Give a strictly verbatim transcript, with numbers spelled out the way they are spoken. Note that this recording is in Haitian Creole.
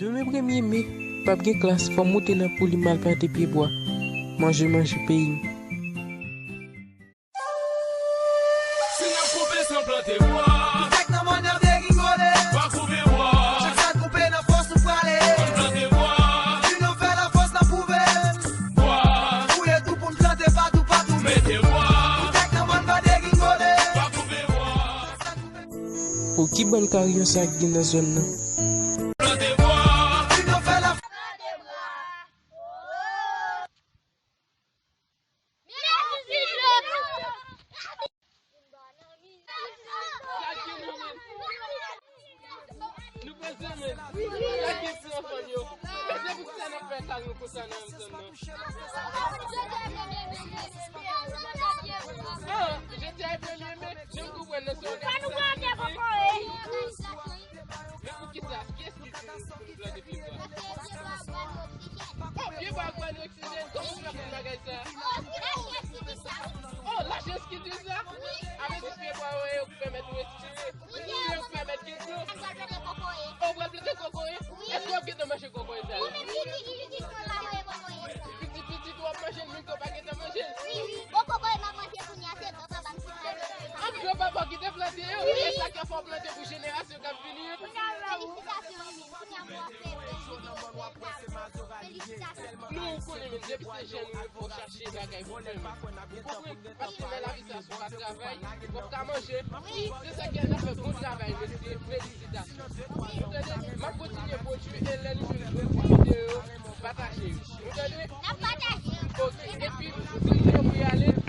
Demen premye me, p ap gen klas, fò m moute nan pouli m al plante pyebwa. Manje, manje peyi m. Si n ap koupe san plante bwa. Tèt nan mòn n ap degingole. Bwa koupe bwa. Chak sa n koupe nan fòs nou prale. Ann plante bwa. Linyon fè lafòs n ap pwouve l. Bwa. Fouye tou pou n plante patou patou. Mete bwa. Tèt nan mòn pa degingole. Bwa koupe bwa. Pou ki bò l ka rive sa k gen nan zòn nan? Plante bwa. Linyon fè lafòs. Nou bezwen men. Gade ti anfan yo. Men se pou kisa n ap fè kal nou konsa nan zòn nan. Ah, jete a premye men. Jan m konprann nan se òganizasyon. Men pou kisa? Kiyès ki di nou plante pyebwa? Pyebwa ap ba nou oksijèn. Kòman w ap fè bagay sa? Oh, lajans ki di sa? Avè di pyebwa yo yo pèmèt ou respire. Respire yo pèmèt gen dlo. Oh, w pral plante kokoye? Èske w ap gentan manje kokoye sa yo? Piti piti w ap manje l, menm ke w pa gentan manje l? An granpapa ki te plante yo, e sa k fè w plante pou jenerasyon k ap vini yo. Nou konnen menm depi se jèn ou ye fò w chache bagay pou fè menm. Ou konprann? Paske nan lavi sa si w pa travay, ou p ap ka manje. Se sa k fè n ap fè bon travay mesye, felisitasyon. Nou tande? M ap kontinye pwodui e lè nou vin fè videyo, pataje yo. Nou tande? N ap pataje yo. Ok, epi, nou konnen pou y ale.